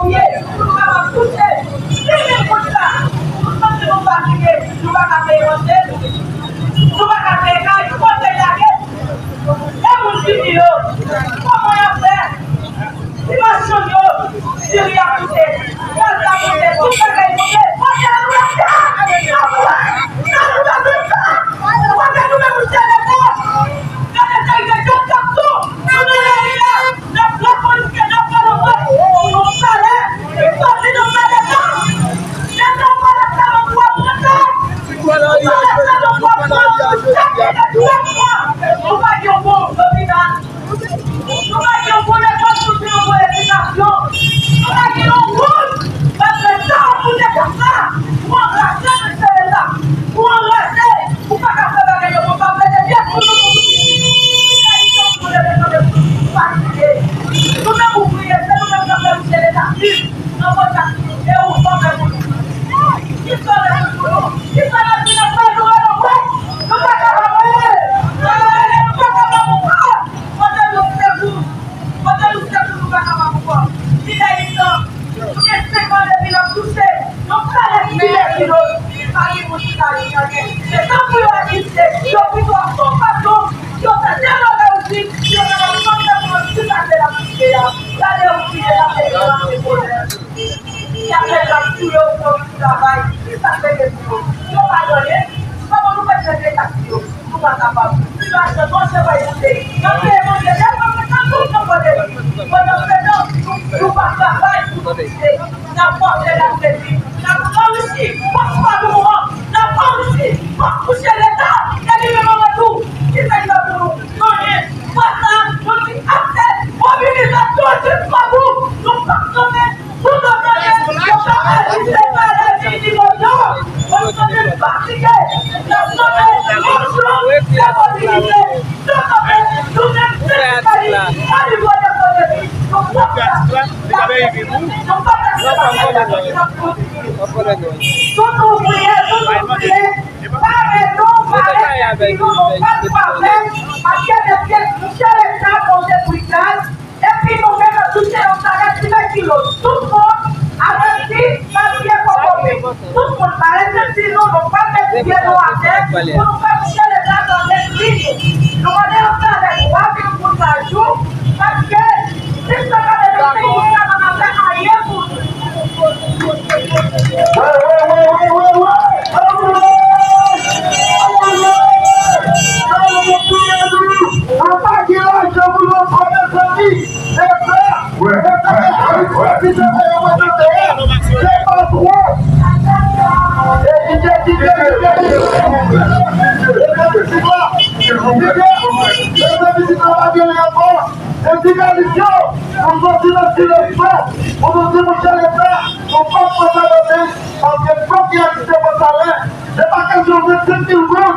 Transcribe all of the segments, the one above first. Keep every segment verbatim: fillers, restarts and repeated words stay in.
Pye, pou nou kapab touche. Demen kounye a, nou santi nou fatige, nou pa ka peye manje, nou pa ka peye kay, nou pran kay lage. E moun vini yo, kòman y ap fè? Ti machann yo, diri ap moute, gaz la moute, tout bagay moute. Kote nou lage? Kote nou lage? Kote nou lage? Gade kalite kap kap tou, nou nan lari a. N ap lapolis ke n ap pale vre pou yon salè ki soti nan men Leta. Leta pa lakay nou ap rete. Nou pa lakay nou ap pran. Chak mwa, nou pa gen yon bon lopital. Nou pa gen yon bon lekòl pou di yon bon edikasyon. Nou pa gen yon wout. Paske sa pou te fè sa, pou anrase mesye Leta, pou anrase. Ou pa ka fè bagay yo konsa, mete pyès sou nou pou nou. Sa di fòk nou leve kanpe pou nou fatige. Nou menm ouvriye, se nou menm k ap fè misye Leta viv nan kontak e ou fòme pou nou. Ki sòlèy pou nou? Ki sòlèy pou nou? Fè nou rele, wi. Nou pa ka pa rele. Nou pa ka pa pou kò. Kote nou se pou? Kote nou se pou nou pa ka pa pou kò? Ki lè li tan? Nou gen senk an depi n ap touche yon salè ki pi lè ki lòt. Pa gen moun ki pa di anyen. Se tan pou yo egziste. Yo pito ap fè yon patwon, yo fè tèlman bèl ti, yo kapab konn tèlman ti pase n ap touche a. Gade yon ti de la fè yon ane bonè. Y ap fè zam touye yo pou yo vin travay. Ki sa k rete pou yo? Yo pa gen anyen. Kòman nou fè fè de taksi yo? Nou pa kapab. Si nou achte manje bay pou peyi, n ap peye manje de san senkant goud nan kote li. Pandan se tan, nou, nou pa travay pou nou touche. N ap pòte la kredi. N ap anrichi pòch pa nou an. N ap anrichi pòch mouche Leta. E li menm an retou, ki sa l fè pou nou? Anyen. Fwa sa, nou di ase. Mobilize tou jiskabout. Nou p ap kanpe. Pou nou tande, yo pa aji se pa lè vini moto. Mwen santi m fatige. N ap kanpe yon jou de mobilize. Nou kanpe, nou menm sendikalis, o nivo de Kodepi, nou p ap lage. Nou p ap lage batay la, n ap kontinye. Tout ouvriye, tout ouvriye, pare nou, pare nou, nou p ap kanpe, paske mesye, mouche Leta, konte pou gaz, epi nou menm ap touche yon salè ti bèkilo. Tout moun avèti, pa bliye kokobe. Tout moun pare senti nou, nou pa met pye nou atè, pou nou fè mouche Leta tande kri nou. Nou mande yon salè twa mil goud pa jou, paske sis san katrevensenk goud sa pa ka fè anyen pou nou. Wi, wi, wi, wi, wi, wi. Ann priye nou. Nou pa gen lajan pou nou fè, mezanmi. Leta, Leta, Leta, se pa twò. E kite, kite, kite, kite. Leta, kite, kite. Leta, kite, pa gen ankò. Sendikalis yo, nou soti nan silans nou, pou nou di mouche Leta, nou p ap pran sa nan men, paske fòk gen aksyon pou salè. Se pa kesyon vennsenk mil goud,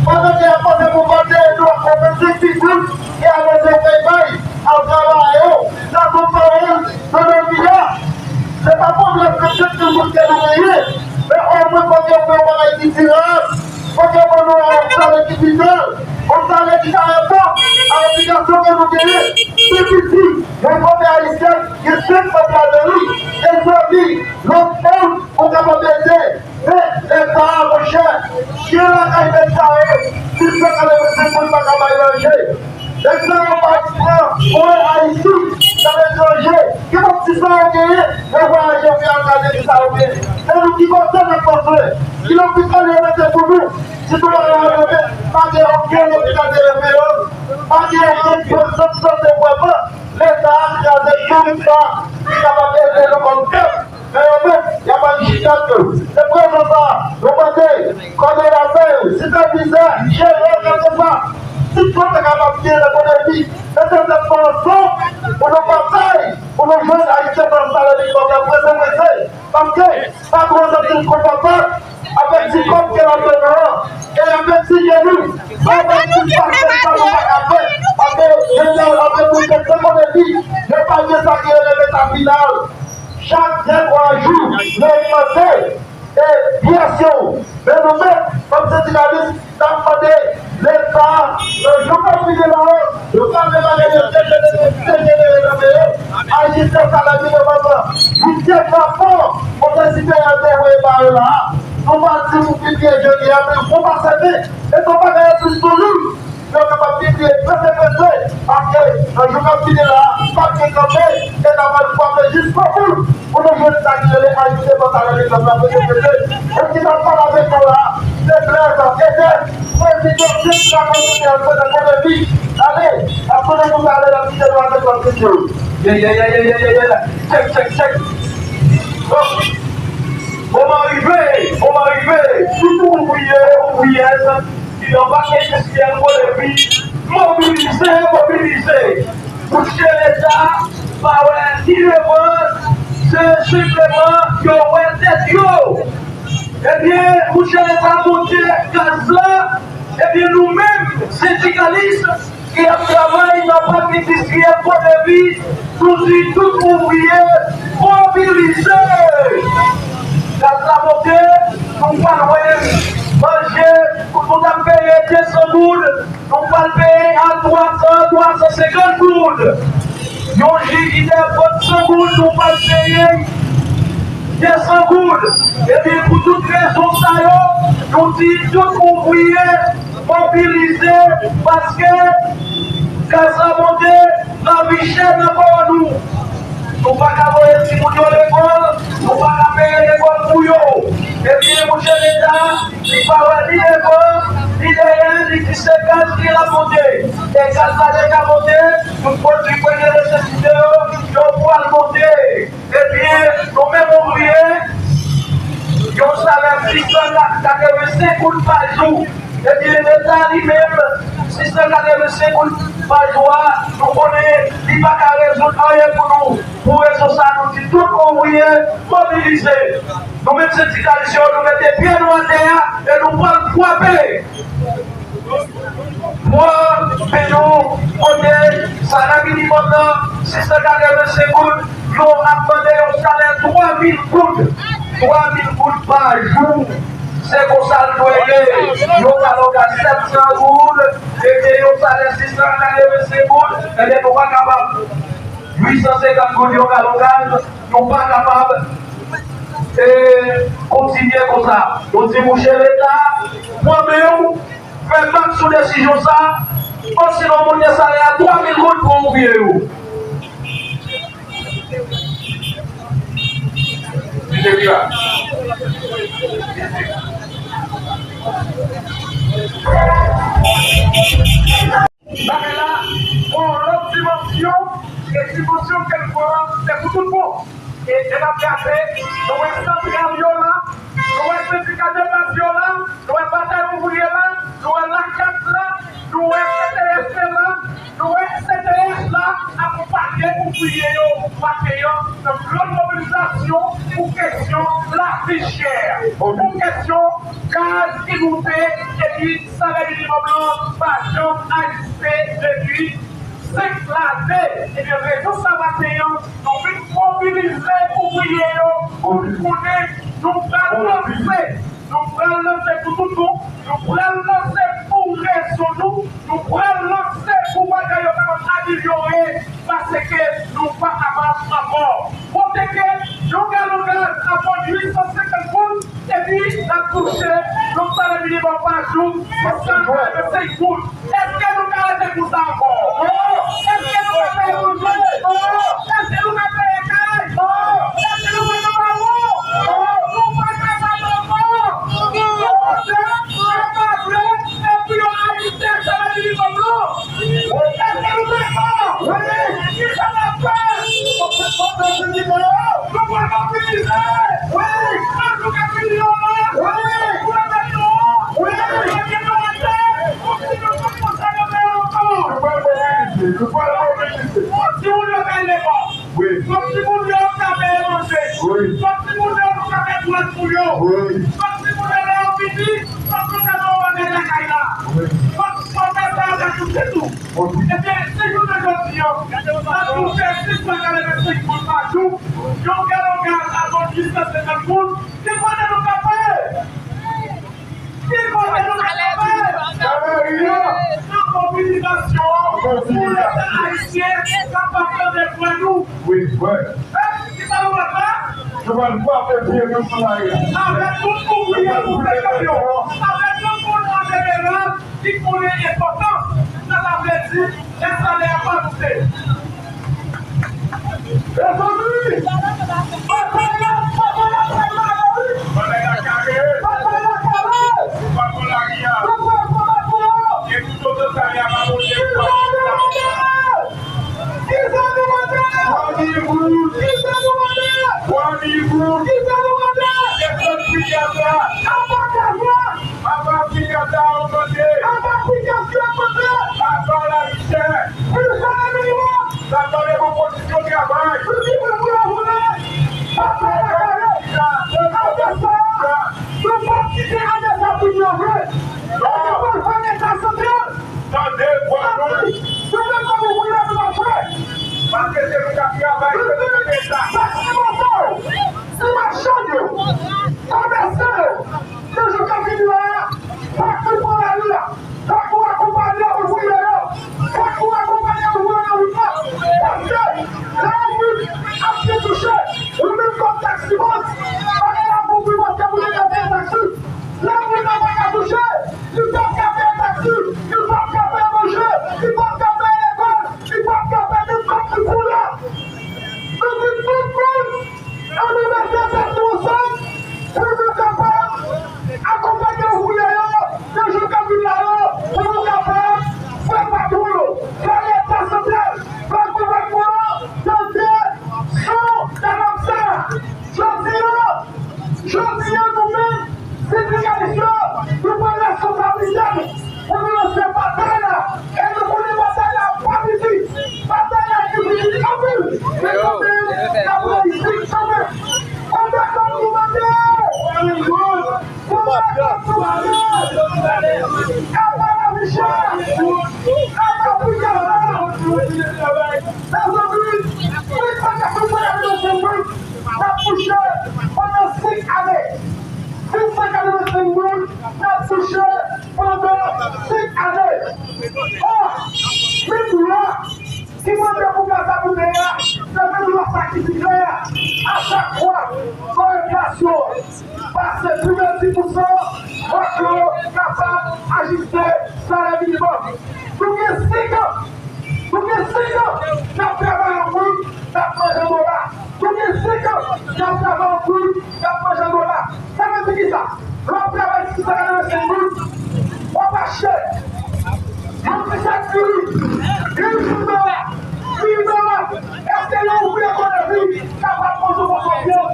pandan ke y ap pase pou vante e nou ak vennsenk mil goud, e a bezwen fè bay al travay yo, nan zòn pawòl, nan lòt peyi a. Se pa pwoblèm vennsenk mil goud ke nou genyen, men omwen fòk yo fè yon bagay ki dirab. Fòk yo ban nou yon salè ki vital, yon salè ki ka reponn a obligasyon ke nou genyen. Pi piti, yon fanmi ayisyèn gen senk manm ladan li. Mezanmi, lòt moun ou kapab ede. Men, Leta a, monchè, gen lakay nèg sa yo, sis san katrevensenk moun pa ka bay manje. Nèg sa yo pa pran pou Ayiti nan letranje. Ki manti sa yo genyen? Yo vwayaje pou y al gade ki sa yo genyen. E nou, ki kote n ap panse? Ki lopital yo mete pou nou? Si nou pa ka mete, pa gen okenn lopital de referans, pa gen okenn sant sante vrèman. Leta a kraze tout sa ki kapab ede nou kòm pèp. Men yo menm, y ap al chita yo. Se pou rezon sa a, nou mande kòdonatè yo, sipèvizè, jeran, kèlkeswa, si tout moun te kapab gen nan kote li, mete tèt nou ansanm pou nou batay, pou nou jwenn Ayisyen fè yon salè minimòm nan prese prese. Paske patwon an santi l konfòtab avèk ti kòb ke l ap ban nou an. E l ap etige nou. Sa w ap di pase sa nou pa ka fè. Paske jodi a, antre nou fè san kote li, yo pa gen sa ki rele meta final. Chak de twa jou, yo ogmante, e, pyès yo. Men nou menm, kòm sendikalis, n ap mande Leta, nan jou k ap vini la yo, yo pa vle bagay yo dejenere, dejenere nan men yo. Ajiste salè minimòm nan. Li te nan fon, kote sipeyè te voye ba yo la. Nou pa di pou pibliye jodi a, men fon pase vit. E se yon bagay plis pou nou. Yo kapab pibliye prese, prese, paske nan jou k ap vini la, n ap gen kanpe, e n ap al frape jiskonbout pou nou jwenn sa ki rele ajiste salè minimòm nan, prese, prese. Moun ki t ap pale avèk nou la, se Blaise Eden, prezidan Send Lakominite Antreprenè Kodevi. Ale, n ap tounen pou pale nan kite nou avèk lòt videyo. Yeah, yeah, yeah, yeah, yeah, yeah, yeah. Check, check, check. Bon. Moman rive, moman rive. Tout ouvriye, ouvriyèz, ki nan baz endistriyèl Kodevi, mobilize, mobilize. Mouche Leta pa wè ni devan, se senpleman yo wè tèt yo. Ebyen, mouche Leta monte gaz la, ebyen, nou menm, sendikalis, ki ap travay nan pak endistriyèl Kodevi, nou di tout ouvriye mobilize. Gaz la monte, nou pral wè manje, kout nou t ap peye de san goud, nou pral peye a twa san, twa san senkant goud. Yon ji ki te ap vann san goud, nou pral peye de san goud. Ebyen, pou tout rezon sa yo, nou di tout ouvriye mobilize, paske gaz la monte, lavi chè nan kò nou. Nou pa ka voye timoun yo lekòl, nou pa ka peye lekòl pou yo. Ebyen, mouche Leta, li pa wè ni devan, ni dèyè, li di se gaz ki ap monte. E gaz la deja monte, tout pwodui premye nesesite yo, yo pral monte. Ebyen, nou menm ouvriye, yon salè sis san katrevensenk goud pa jou. Ebyen, Leta li menm, sis san katrevensenk goud pa jou a, nou konnen li pa ka rezoud anyen pou nou. Pou rezon sa, nou di tout ouvriye mobilize. Nou menm sendikalis yo, nou mete pye nou atè a e nou pral frape. Pran peyi w kote salè minimòm nan, sis san katrevensenk goud, nou ap mande yon salè twa mil goud. Twa mil goud pa jou. Se konsa l dwe ye. Yon galon gaz sèt san goud, e gen yon salè sis san katrevensenk goud, ebyen nou pa kapab. Uit san senkant goud yon galon gaz, nou pa kapab, e, kontinye konsa. Nou di, mouche Leta, pran men w, fè bak sou desizyon sa, osinon monte salè a twa mil goud pou ouvriye yo. Li te vira. Bagay la pran yon lòt dimansyon, e dimansyon ke l pran, se pou tout bon. E lè n ap gade, nou wè santral yo la, nou wè sendika de baz yo la, nou wè batay ouvriye la, nou wè lakat la, nou wè C T S la, nou wè C T S la akonpaye ouvriye yo maten an nan gran mobilizasyon pou kesyon lavi chè, pou kesyon gaz ki moute, epi salè minimòm lan pa janm ajiste depi senk lane. Ebyen, rezon sa maten an, nou vin mobilize ouvriye yo pou nou konnen nou pral lanse, nou pral lanse pou toutou, nou pral lanse pou rezo nou, nou pral lanse pou bagay yo kapab amelyore, paske nou pa kapab ankò. Kote ke yon galon gaz ap vann uit san senkant goud, epi n ap touche yon salè minimòm pa jou, sis san katrevensenk goud. Èske nou ka rete konsa ankò? Èske nou ka peye manje? Èske nou ka peye kay? Èske nou ka nan bawon? Nou pa kapab ankò. Nou panse yo pa vle, epi yo ajiste salè minimòm lan. Èske nou dakò? Wi. Kisa n ap fè? Nou pral mobilize. Wi. Ann nou ka fini yo la. Wi. Pou nou mete yo. Wi. Pou nou mete yo. Pou nou mete yo. Nou pral mobilize. Nou pral mobilize. Fòk timoun yo kay lekòl. Wi. Fòk timoun yo ka peye manje. Wi. Fòk timoun yo nou ka fè dwèt pou yo. Wi. Fòk timoun yo lè yo vini, fòk nou fè yo bagay lakay la. Wi. Fòk, fòk nou fè yo touche tou. Ebyen, si jounen jodi a, n ap touche sis san katrevensenk goud pa jou, yon galon gaz ap vann uit san senkant goud, ki kote nou kanpe? Ki kote nou kanpe? Kanari an, nan mobilizasyon an, pou Leta ayisyen kapab tande vwa nou. Wi, vre. Ki sa nou pral fè? Nou pral frape pye nou sou lari a. Avèk tout ouvriye, tout pèp yo, avèk tout moun an jeneral ki konnen enpòtans sa ta vle di lè salè a pa moute. Mezanmi, batay la, batay la pral mare wi. Batay la kare. Batay la kare. Nou pral pran lari a. Nou pral pran lari a. E tout otan salè a pa moute, nou pral pran lari a. Kisa nou mande? Twa mil goud. Kisa nou mande? Twa mil goud. Kisa nou mande? Desann pri gaz la. Apa gaz la. Apa pri gaz la ogmante. Apa pri gaz la ogmante. Apa lavi chè. Pri salè minimòm. Sa pale pou kondisyon travay. Pri ki pran pou la jounen. Batay la kare. Ane sa a, nou p ap kite ane sa fini an vre. Nou pral fè Leta santral. Tande vwa nou. Nou menm kòm ouvriye nou pa fè. Paske se nou k ap travay, se nou k ap fè sa. Sa si moto, si machann yo, komèsan yo, nan jou k ap vini la a, fòk nou pran lari a. Fòk nou akonpanye ouvriye yo. Fòk nou akonpanye ouvriye nan wout la. Paske lè yon moun ap byen touche, ou menm kòm taksibòs, pa gen la pou ou paske pou te ka peye taksi. Lè moun nan pa ka touche, li p ap ka peye taksi, li p ap ka peye manje, li p ap ka peye lekòl, li p ap ka peye tout kòb li pou la. Nou di tout moun, ann nou mete tèt nou ansanm pou nou kapab akonpanye ouvriye yo nan jou k ap vin la yo, pou nou kapab fè patwon yo, fè Leta santral, fè gouvènman an tande son alam sa a. Jodi a, jodi a, nou menm, sendikalis yo, nou pran responsablite nou pou nou lanse batay la. E nou konnen batay la pa piti. Batay la ki piti anpil. Men kanmenm, n ap reyisi kanmenm. Konbyen kòb nou mande? Konbyen kòb nou mande? Apa lavi chè? Apa pri gaz la? Mezanmi, wi, sa ka fè sa ka fè nou konprann. N ap touche pandan senk ane. Sis san katrevensenk moun n ap touche pandan senk ane. Ò, menm lwa ki mande pou gaz la moute a, se menm lwa sa ki di klè a, a chak fwa fò enflasyon an pase pi de dis pousan, fòk yo kapab ajiste salè minimòm. Nou gen senk an Nou gen senk an n ap travay an goud, n ap manje an dola. Nou gen senk an n ap travay an goud, n ap manje an dola. Sa vle di kisa? Lè w ap travay sis san katrevensenk goud, w ap achte yon ti sak diri, ven jou dola, ven dola. Èske yon ouvriye Kodevi kapab manje yon mòso vyann?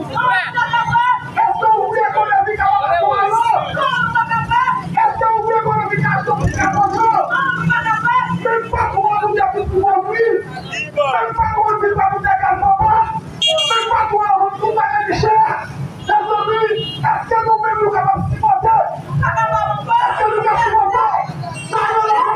Èske yon ouvriye Kodevi kapab achte yon manje? Èske yon ouvriye Kodevi ka achte yon ti kafou? Menm patwon an nou te vin pou ouvri. Menm patwon an di pa pou te kal papa. Menm patwon an vin pou bagay li chè. Mezanmi, èske nou menm nou kapab sipòte? Èske nou ka sipòte? Sa yo la!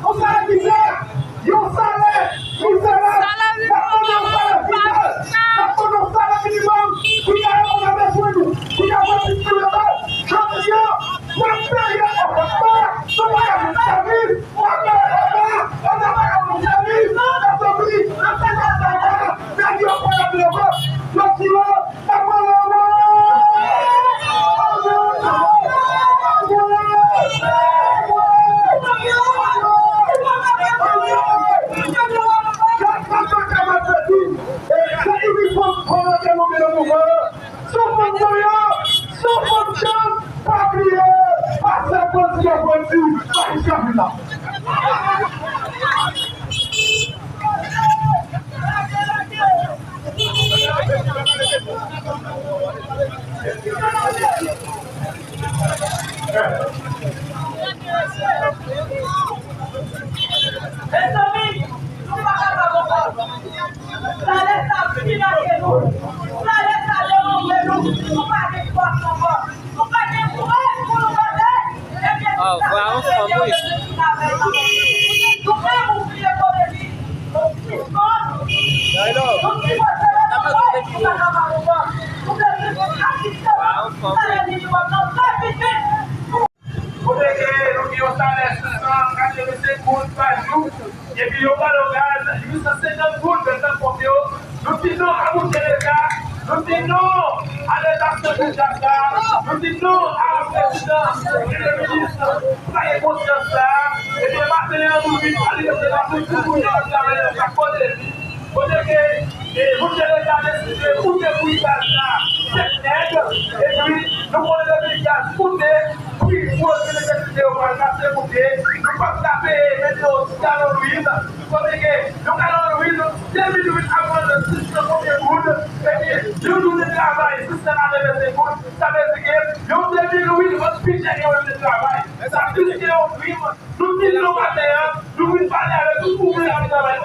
Yon salè ki klè, yon salè mizerab. N ap mande yon salè vital. N ap mande yon salè minimòm pou n ka reponn a bezwen nou, pou n ka fè pitit nou lekòl. Jodi a, n ap peye anba, nou pa ka jwenn sèvis, n ap peye anba, nou pa ka jwenn sèvis, n ap sòti, n ap fè sa, sa, sa, nèg yo pran n ap lekòl. Jodi a, Mezanmi, nou pa kapab ankò. Sa Leta ap kidnape nou. Sa Leta demanbre nou. Nou pa gen fòs ankò. Nou pa gen kouraj pou nou kanpe. Ebyen, ah, vwa yon fanm, wi. Nou menm, ou vle kote li. Kote ke nou gen yon salè sis san katrevensenk goud pa jou, epi yon galon gaz uit san senkant goud, mèt ap konte yo, nou di non a bouje Leta, nou di non a Leta santi sa, nou di non a prezidan, premye minis, pa gen konsyans sa, epi maten an nou vin pale de la pou tout moun ki ap travay nan sa kote li. Kote ke, e, Bondye Leta deside koute pou li bay sa, sèt nèg, epi nou konnen depi gaz koute, pri pwodui nesesite yo pral pase koute, nou p ap ka peye mete yon ti galon lwil, kote ke yon galon lwil, de mil uit ap vann sis san konbyen goud, epi yon jounen travay sis san katrevensenk goud, sa vle di ke yon de mil uit vann pi chè ke yon jounen travay. Sa plis ke yon krim. Nou di non maten an, nou vin pale avèk tout ouvriye k ap travay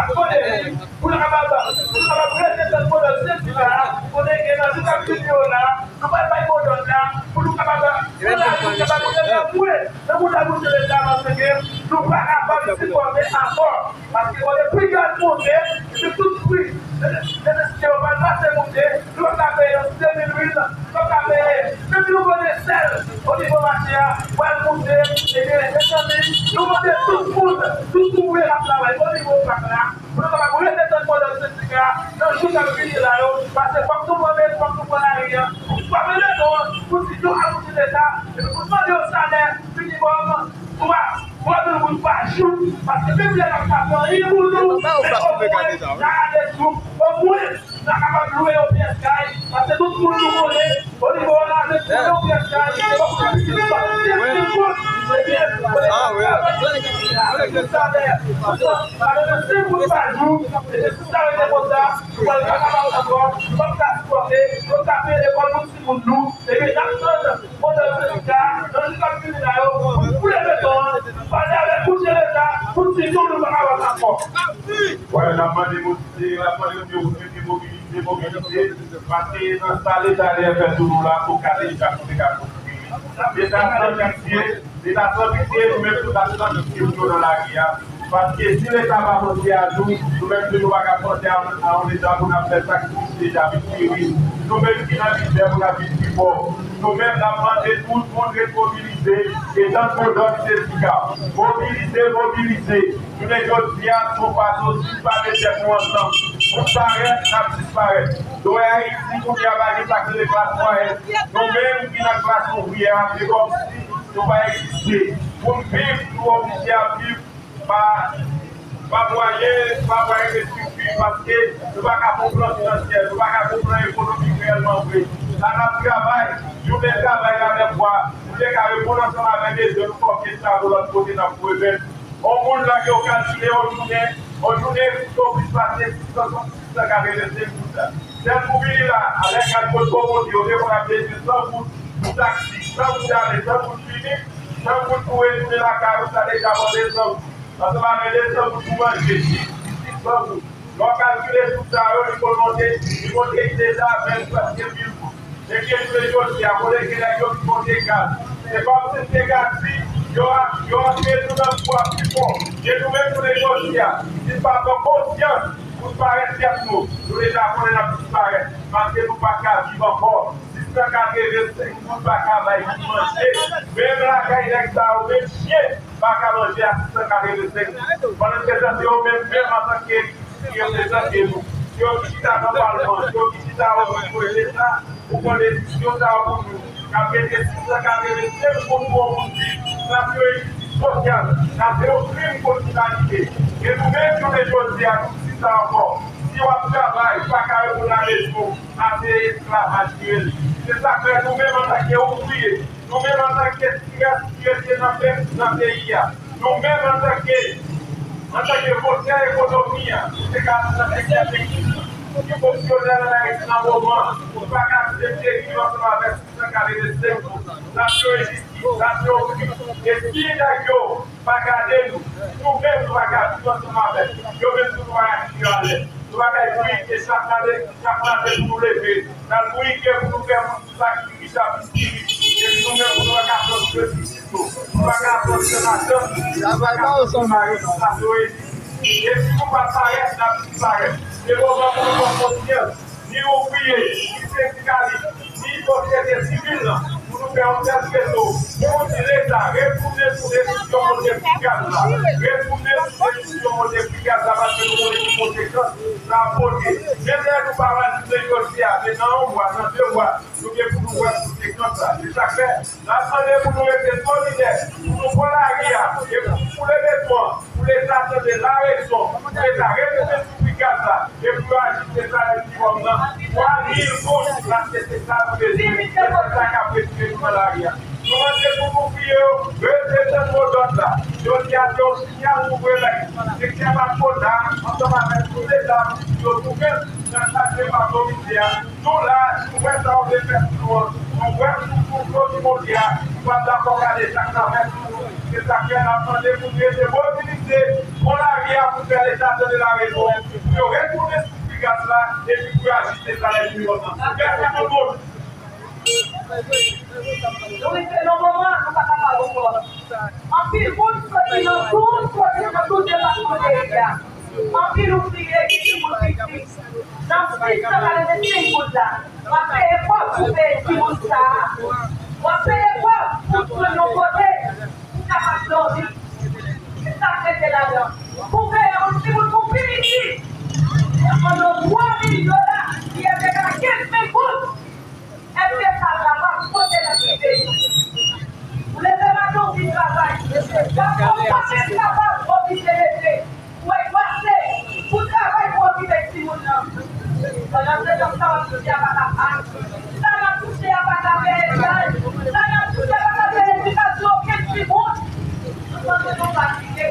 ak kode li, pou nou kapab, pou nou kapab rete tann modèl sendika a, kote ke nan jou k ap vini yo la, nou pral bay modèl la, pou nou kapab, pou nou kapab rete mwen nan bouda bouche Leta, paske nou pa kapab sipòte ankò. Paske kote pri gaz monte, epi tout pri nesesite yo pral pase monte, nou p ap ka peye yon de mil uit, nou p ap ka peye menm yon grenn sèl onivo mache a, pral monte, ebyen, mezanmi, nou mande tout moun, tout ouvriye k ap travay onivo pak la, pou nou kapab rete tann modèl sendika nan jou k ap vini la yo, paske fòk nou pran, fòk nou pran lari a, pou fòme leson an, pou di non a bouje Leta, epi pou mande yon salè minimòm twa, twa mil goud pa jou, paske menm lè n ap ka fè anyen pou nou, men omwen n a rale sou, omwen n a kapab lwe yon pyès kay, paske tout moun nou konnen, onivo a la, lwe yon pyès kay, se pa pou pitit pa, se pitit moun, ebyen, fòk nou kapab fè yon salè, sou san, sa vle di senk goud pa jou, ebyen, si sa rete konsa, nou pral pa kapab ankò, nou p ap ka sipòte, nou p ap ka peye lekòl pou timoun nou, ebyen, n ap tann, Pandan sendika, nan jou k ap vini la yo, pou boule beton an, pale avèk bouje Leta, pou di non nou pa kapab ankò. Wè, n ap mande mobilize, n ap mande nou pou rete mobilize, mobilize, paske nan sa Leta dèyè fè sou nou la, okenn Leta nou te ka konstwi. Leta san pitye, Leta san pitye, nou menm tou n ap san pitye pou nou nan lari a. Paske si Leta pa panse a nou, nou menm tou nou pa ka panse a, a yon Leta pou n ap fè sakrifis deja vin peri. Nou menm ki nan mizè pou n ap vin pi pòv. Nou menm n ap mande tout moun ret mobilize e tann modòd sendika. Mobilize, mobilize. Jounen jodi a, si nou pa soti, si nou pa met tèt nou ansanm, nou parèt, n ap disparèt. Nou wè Ayiti kounye a pa gen sa k rele klas mwayèn. Nou menm ki nan klas ouvriyè a, se kòmsi nou pa egziste. Pou n viv, nou oblije ap viv pa, pa mwayen, pa mwayen restriktif, paske nou pa ka fè yon plan finansyè, nou pa ka fè yon plan ekonomik reyèlman vre. Sa n ap travay, jounen travay la nèf mwa, nou te ka reponn ansanm avèk de zòn nou fòke travay lòt kote n ap remèt. Yon moun la ke w kalkile yon jounen, yon jounen koute w plis pase sis san, sis san katrevensenk goud la. Sèl pou vini la, alè gad kot Bomondye, yo te konn ap bezwen san goud pou taksi, san goud ale, san goud vini, san goud pou retounen lakay ou, sa deja mande san goud. Ansanm avèk de san goud pou manje, sis san goud. Lè w kalkile tout sa yo, li konn monte, li monte deja menm prèske mil goud. Ebyen, jounen jodi a, kote ke nèg yo vin monte gaz? Se kòmsi se gaz li, yo ap, yo ap mete nou nan twou a pi fon. E nou menm, jounen jodi a, si n pa pran konsyans pou n parèt tèt nou, nou deja konnen n ap disparèt, paske nou pa ka viv ankò. Sis san katrevensenk goud pa ka bay pou manje. Menm lakay nèg sa yo, menm chen pa ka manje a sis san katrevensenk goud. Pandan ke se yo menm, menm antanke ki reprezante nou, se yo ki chita nan palman, se yo ki chita o nivo Leta pou pran desizyon sa yo pou nou. N ap mete sis san katrevensenk goud pou yon moun viv. Sa se yon enjistis sosyal, sa se yon krim kont limanite. E nou menm, jounen jodi a, nou di sa ankò. Si w ap travay, ou pa ka reponn a bezwen w, a se esklavaj ki rele. Se sa k fè nou menm antanke ouvriye, nou menm antanke ti rès ki rete nan pèp, nan peyi a, nou menm antanke, antanke motè ekonomi a, nou te ka di nan sektè teknik, ki fonksyonèl ann Ayiti nan moman, nou pa ka aksepte viv ansanm avèk six cent quatre-vingt-cinq moun. N ap jwenn jistis, n ap jwenn jistis. E si nèg yo pa gade nou, nou menm nou pa ka viv ansanm avèk yo, menm tou nou pa ka kite yo alèz. Nou pa ka bouyike chak maten, chak maten pou nou leve, n al bouyike pou nou fè moun sou sa ki pi chak pi pi ri. Epi nou menm pou nou pa ka pran soin pitit nou, pou nou pa ka pran soin madanm nou, pou nou pa ka pran soin mari nou, sa se yon enjistis. E si nou pa parèt, n ap disparèt. Se moman pou nou pran konsyans, ni ouvriye, ni sendikalis, ni sosyete sivil la, pou nou fè yon sèl rezo, pou nou di Leta retounen sou desizyon kote pri gaz la, retounen sou desizyon kote pri gaz la, paske nou konnen ki konsekans sa ap pote. Menm lè nou pa wè l jounen jodi a, men nan yon mwa, nan de mwa, nou gen pou nou wè konsekans la. Se sa k fè, n ap mande pou nou rete solidè, pou nou pran lari a, e pou nou foule beton an, pou Leta tande larezon, pou Leta retounen sou pri gaz la, e pou yo ajiste salè minimòm nan twa mil goud, paske se sa nou bezwen, e se sa k ap retire nou nan lari a. Nou mande pou ouvriye yo rete tann modòd la. Jodi a, se yon siyal nou voye bay sektè Bakota, ansanm avèk tout Leta, pou yo tounen nan kat depatman Mizè a. Nou la, nou wè sa w vle fè sou nou an. Nou wè sou, sou flo ki monte a, nou pa dakò gade sa k nan fè sou nou. Se sa k fè n ap mande pou n rete mobilize, pran lari a pou fè Leta tande larezon, pou yo retounen sou pri gaz la, epi pou yo ajiste salè minimòm nan. Mèsi tout moun. Nou rive nan moman, nou pa kapab ankò. Anpil moun soti nan tout kote, nan tout depatman peyi a. Anpil ouvriye gen timoun piti. Nan sis san katrevensenk goud la, w ap peye kòb pou peye timoun sa a. W ap peye kòb pou jwenn yon kote pou kapab dòmi. Ki sa k rete ladan? Pou peye yon timoun pou pi piti, pandan twa mil dola, ki egal a kenz mil goud. Èske sa kapab? Kote n ap rive? Ou leve maten, ou vin travay. Gade yon pati kapab oblije leve. Ou wè, pase pou travay pou okipe timoun nan. Pandan se tan, sa w ap touche a pa ka pa. Sa n ap touche a pa ka peye chaj. Sa n ap touche a pa ka peye edikasyon okenn timoun. Nou santi nou fatige.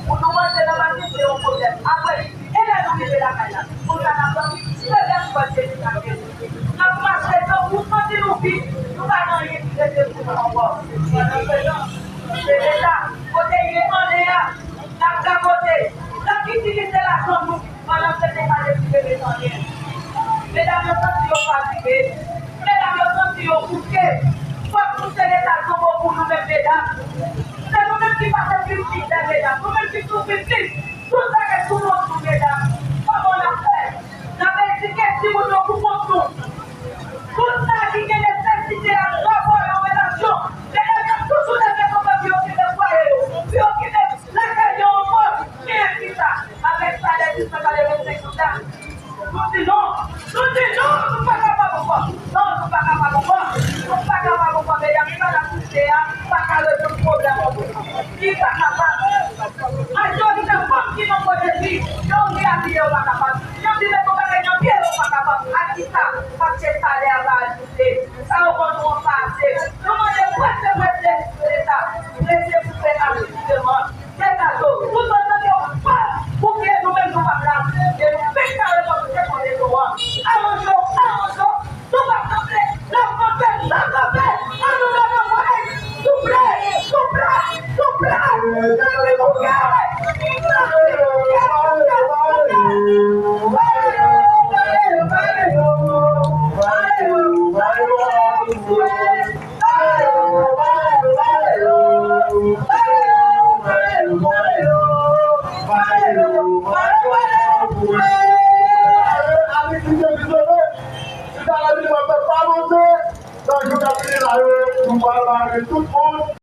Pou nou rantre nan maten, se yon pwoblèm. Apre, e lè nou rive lakay la, konsa n ap dòmi, se lè nou wè se nou k ap rete. N ap mache tankou santi nou vid, nou pa gen anyen ki rete pou nou ankò. Pandan se tan, se Leta, kote l ye anlè a, l ap gagote, l ap itilize lajan nou, pandan se tan pa deside met anyen. Medam yo santi yo fatige, medam yo santi yo bouke. Fòk nou se Leta tonbo pou nou menm medam. Se nou menm ki pase plis mizè medam, nou menm ki soufri plis. Tout bagay sou kont nou, medam. Kòman n ap fè? N ap edike timoun yo pou kont nou. Tout sa ki gen nesesite ak rapò nan relasyon, medam yo toujou leve kanpe pou yo okipe fwaye yo, pou yo okipe lakay yo ankò. Men ki sa, avèk salè sis san katrevensenk goud la, nou di non. Nou di non, nou pa kapab ankò. Non, nou pa kapab ankò. Nou pa kapab ankò, medam. Sa n ap touche a pa ka rezoud pwoblèm ankò. Li pa kapab. Majorite fanm ki nan pwoteji, yo ouvri abiye, yo pa kapab. Yo di met yon bagay nan pye, yo pa kapab. Ak kisa? Paske salè a pa ajoute. Sa yo ban nou an pa ase. Nou mande prese, prese, Leta, prese pou fè ajisteman. Leta, tout otan ke w pa bouke, nou menm nou p ap la. E nou fèk kare kòm se konn leson an. Aranje w, aranje w. Nou p ap kanpe, n ap kanpe, n ap kanpe. Ann nou leve vwa, souple, souple, souple. N ap bouke, n ap bouke, n ap bouke, n ap bouke.